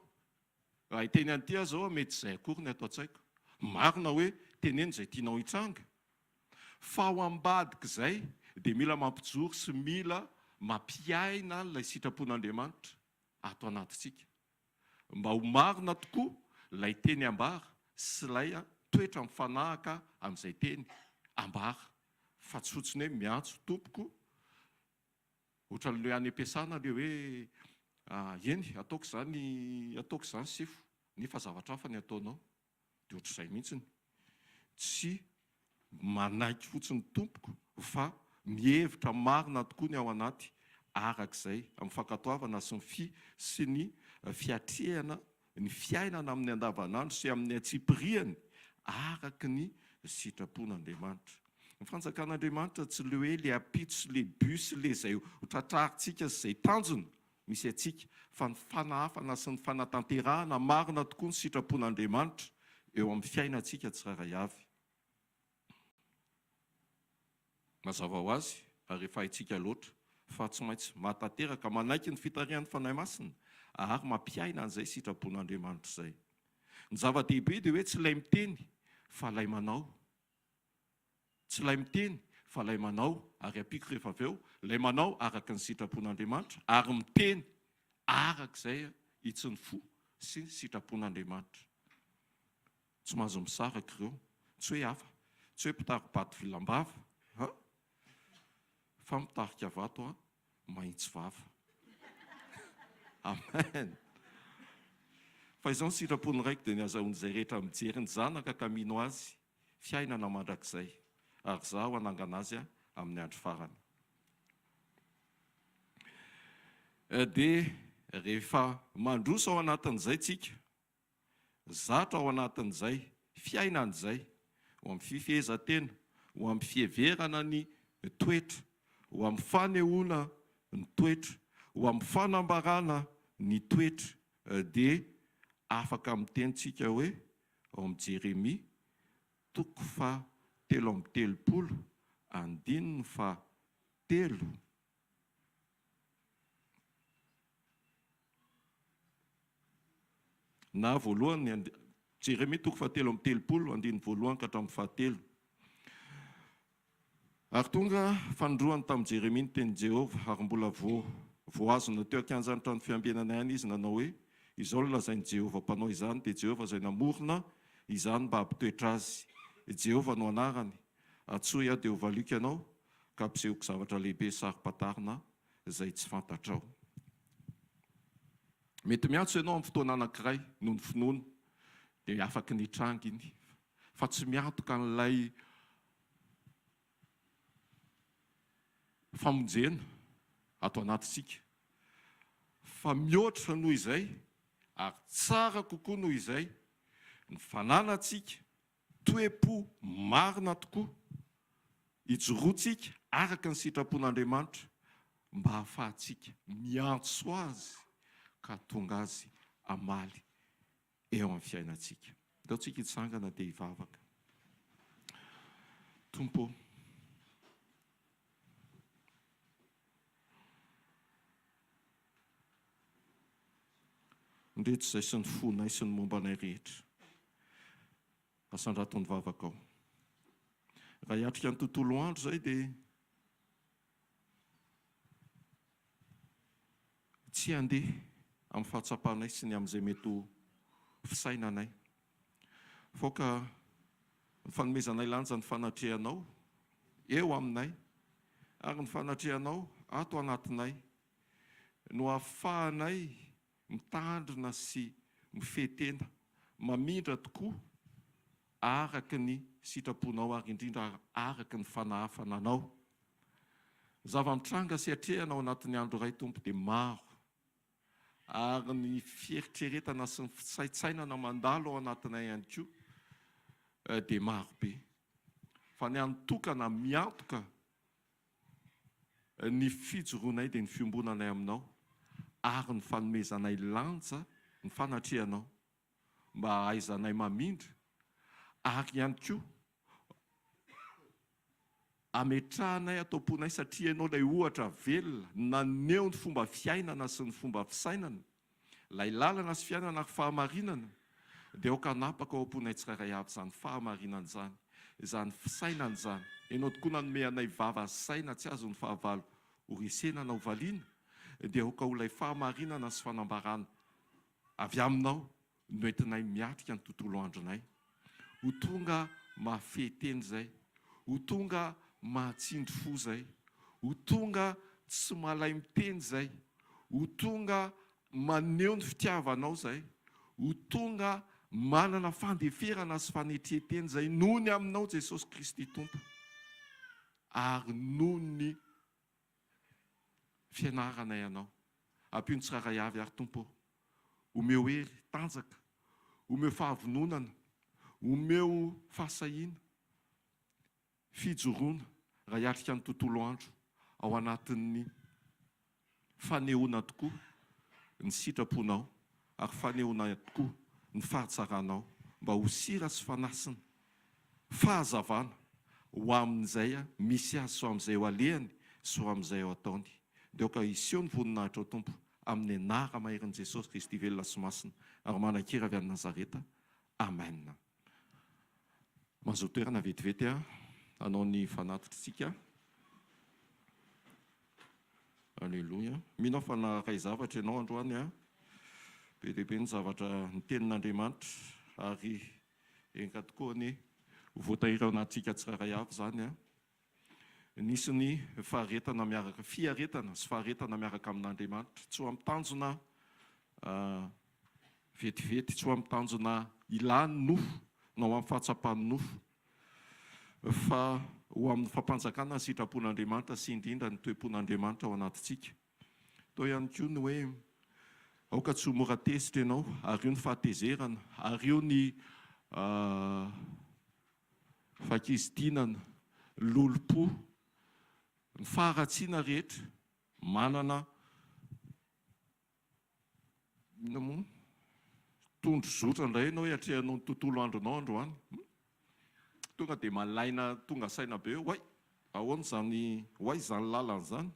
raha hiteny an'ity aho izao an, mety tsy izay akory ny ato an-tsaiko. Marina hoe teneno izay tianao hitranga, Fa ao ambadik'izay dia mila mampijoro sy mila mampiaina an'ilay sitrapon'Andriamanitra ato anatintsika. Mba ho marina tokoa ilay teny ambara sy ilay toetra mifanahaka amin'izay teny ambara fa tsy fotsiny hoe miantso tompoko ohatran'ilay any am-piasana ilay hoe eny ataoko izany ataoko izany sefo nefa zavatra hafa ny ataonao. Dia ohatr'izay mihitsiny. Tsy manaiky fotsiny tompoko fa mihevitra marina tokoa ny ao anaty arak'izay amin'ny fankatoavana sy ny fi sy ny fiatrehana ny fiainana amin'ny andavanandro sy amin'ny antsipiriany araka ny sitrapon'Andriamanitra. Ny fanjakan'Andriamanitra tsy le hoe le ampitso sy le bus sy le izay ho tratrarintsika sy izay tanjona misy antsika, fa ny fanahafana sy ny fanatanterahana marina tokoa ny sitrapon'Andriamanitra eo amin'ny fiainantsika tsirairay avy. Mazava ho azy, ary efa haintsika loatra, fa tsy maintsy mahatanteraka, manaiky ny fitarihan'ny Fanahy Masina, ary mampiaina an'izay sitrapon'Andriamanitra izay. Ny zava-dehibe dia hoe tsy ilay miteny, fa ilay manao. Tsy ilay miteny fa ilay manao, ary ampiako rehefa avy eo, ilay manao araka ny sitrapon'Andriamanitra ary miteny araka izay hitsin'ny fo sy ny sitrapon'Andriamanitra. Tsy mahazo misaraka ireo. Tsy hoe hafa, tsy hoe mpitari-bato vilam-bava, an! Fa mitarika vato an! Mahitsy vava. Amen. Fa izao ny sitrapon'ny Raiko dia ny hazahoan'izay rehetra mijery ny Zanaka ka mino Azy fiainana mandrakizay, ary Izaho hanangana azy amin'ny andro farany. Dia rehefa mandroso ao anatin'izay tsika, zatra ao anatin'izay fiainana izay, ho amin'ny fifehezan-tena, ho amin'ny fiheverana ny toetra, ho amin'ny fanehoana ny toetra, ho amin'ny fanambarana ny toetra, dia afaka miteny tsika hoe ao amin'ny Jeremia toko faha 33 andininy faha telo. Na voalohany, Jeremia toko faha 33 andininy voalohany ka hatramin'ny fahatelo. Ary tonga fanindroany tamin'i Jeremia ny tenin'i Jehovah, ary mbola voa voahazona teo an-kianjan'ny trano fiambenana ihany izy, nanao hoe, Izao no lazain'i Jehovah Mpanao izany, dia Jehovah izay namorona izany mba hampitoetra azy. I Jehovah no anarany. Antsoy aho, dia hovaliako ianao, ka hampisehoko zavatra lehibe saro-pantarina izay tsy fantatrao. Mety miantso ianao amin'ny fotoana anankiray noho ny finoana, dia afaky ny hitranga iny, fa tsy miantoka an'ilay famonjena ato anatintsika fa mihoatra noho izay ary tsara kokoa noho izay ny fananantsika toe-po marina tokoa hijoroantsika araka ny sitrapon'Andriamanitra mba hahafahantsika miantso Azy ka hahatonga Azy hamaly eo amin'ny fiainantsika. Ndao tsika hitsangana dia hivavaka. Tompo ô, ndreto izay sy ny fonay sy ny momba anay rehetra. Asandrato ny vavakao. Raha hiatrika ny tontolo andro izay dia Tsy handeha amin'ny fahatsapanay sy ny amin'izay mety ho fisainanay. Faoka ny fanomezanay lanja ny fanatrehanao eo aminay ary ny fanatrehanao ato anatinay no ahafahanay mitandrina sy mifehy tena, mamindra tokoa araka ny sitraponao ary indrindra araka ny fanahafana anao. Ny zava-mitranga sy atrehana ao anatin'ny andro iray, Tompo, dia maro, ary ny fieritreretana sy ny fisaintsainana mandalo ao anatinay ihany koa dia maro be. Fa ny hany tokana miantoka. Ny fijoroanay dia ny fiombonanay aminao ary ny fanomezanay lanja ny fanatrehanao mba hahaizanay mamindra ary ihany koa ametrahanay ato am-ponay satria ianao ilay ohatra velona naneho ny fomba fiainana sy ny fomba fisainana, ilay lalana sy fiainana ary fahamarinana, dia aoka hanapaka ao am-ponay tsirairay avy izany fahamarinana izany, izany fisainana izany. Ianao tokoa nanome anay vava sy saina tsy azon'ny fahavalo ho resena na ho valiana, dia aoka ho ilay fahamarinana sy fanambarana avy aminao no entinay miatrika ny tontolo andronay. Ho tonga mahafehy tena izay, ho tonga mahatsindry fo izay, ho tonga tsy malai-miteny izay, ho tonga maneho ny fitiavanao izay, ho tonga manana fandeferana sy fanetren-tena izay noho ny aminao Jesosy Kristy Tompo ary noho ny fianaranay Anao. Ampio ny tsirairay avy ary Tompo ô. Omeo hery, tanjaka, omeo fahavononana, omeo fahasahiana, fijoroana raha hiatrika ny tontolo andro ao anatin'ny fanehoana tokoa ny sitraponao ary fanehoana tokoa ny fahatsaranao mba ho sira sy fanasina fahazavana ho amin'izay misy azy sy ho amin'izay ho alehany sy ho amin'izay ho ataony. Dia aoka hiseho ny voninahitrao Tompo amin'ny anara-maherin'i Jesosy Kristy velona sy masina ary manan-kery avy any Nazareta. Amen. Mahazoa toerana vetivety hanao ny fanatitr'tsika. Aleloia. Mino aho fa naharay zavatra ianao androany an. Be dia be ny zavatra ny tenin'Andriamanitra ary enga tokoa anie ho voatahiry ao anatintsika tsirairay avy izany an. Nisy ny faharetana miaraka, fiaretana sy faharetana miaraka amin'Andriamanitra. Tsy ho amin'ny tanjona vetivety, tsy ho amin'ny tanjona ilan'ny nofo na ho amin'ny fahatsapan'ny nofo, fa ho amin'ny fampanjakana ny sitrapon'Andriamanitra sy indrindra ny toe-pon'Andriamanitra ao anatintsika. Tao ihany koa ny hoe aoka tsy ho mora tezitra ianao, ario ny fahatezerana, ario ny Fakizitinana, lolompo, ny faharatsiana rehetra, manana inona moa? Tondro zotra indray ianao hiatrehanao ny tontolo andronao androany. Tonga dia malaina tonga saina be hoe oay, ahoana izany, ho aiza izany lalana izany?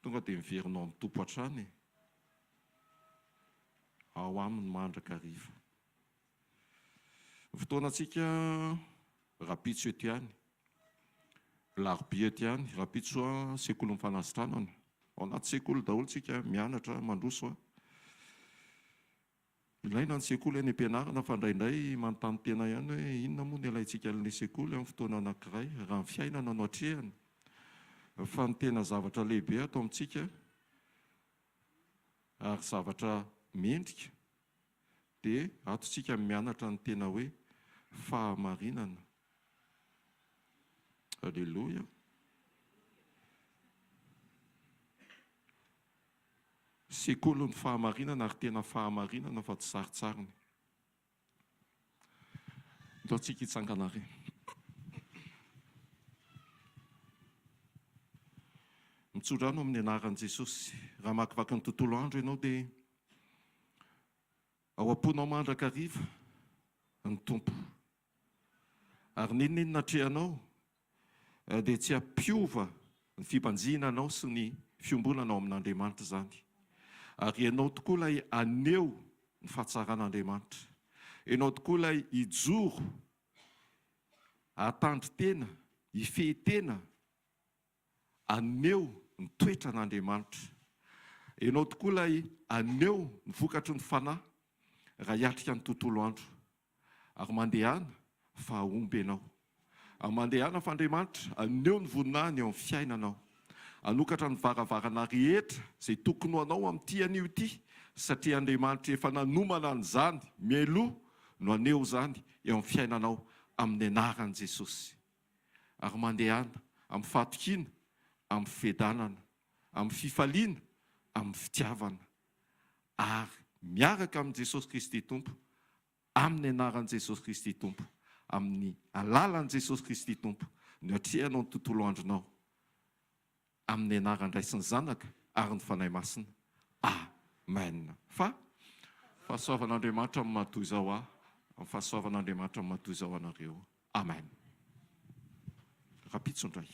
Tonga dia miverina ao amin'ny Tompo hatrany e. Ao aminy mandrakariva. Ny fotoanantsika rahampitso eto ihany, alarobia eto ihany, rahampitso sekolin'ny fanasitranana. Ao anaty sekoly daholo tsika mianatra, mandroso. Ilaina ny sekoly any am-pianarana fa indraindray manontany tena ihany hoe inona moa no ilaintsika an'ilay sekoly amin'ny fotoana anankiray raha ny fiainana no atrehina. Fa ny tena zavatra lehibe ato amintsika ary zavatra mendrika dia ato tsika mianatra ny tena hoe fahamarinana. Aleloia. Sekolin'ny fahamarinana ary tena fahamarinana fa tsy sarintsariny. Ndao tsika hitsangana ary. Mitsodrano amin'ny anaran'i Jesosy. Raha mamakivaky ny tontolo andro ianao dia Ao am-ponao mandrakariva ny Tompo. Ary n'inon'inona atrehanao dia tsy hampiova ny fibanjinanao sy ny fiombonanao amin'Andriamanitra izany. Ary ianao tokoa ilay haneho ny fahatsaran'Andriamanitra. Ianao tokoa ilay hijoro, hahatandry tena, hifehy tena Haneho ny toetran'Andriamanitra. Ianao tokoa ilay haneho ny vokatry ny Fanahy raha hiatrika ny tontolo andro. Ary mandehana fa hahomby ianao. Ary mandehana fa Andriamanitra haneho ny voninahiny eo amin'ny fiainanao. Hanokatra ny varavarana rehetra izay tokony ho anao amin'ity anio ity, satria Andriamanitra efa nanomana an'izany mialoha no haneho izany eo amin'ny fiainanao amin'ny anaran'i Jesosy. ary mandehana amin'ny fahatokiana, amin'ny fiadanana, amin'ny fifaliana, amin'ny fitiavana, ary miaraka amin'i Jesosy Kristy Tompo, amin'ny anaran'i Jesosy Kristy Tompo, amin'ny alalan'i Jesosy Kristy Tompo, no atrehanao ny tontolo andronao. Amin'ny anaran'ny Ray sy ny Zanaka ary ny Fanahy Masina. Amen. Fa fahasoavan'Andriamanitra no maha toy izao ahy, amin'ny fahasoavan'Andriamanitra no maha toy izao anareo. Amen. Rahampitso indray.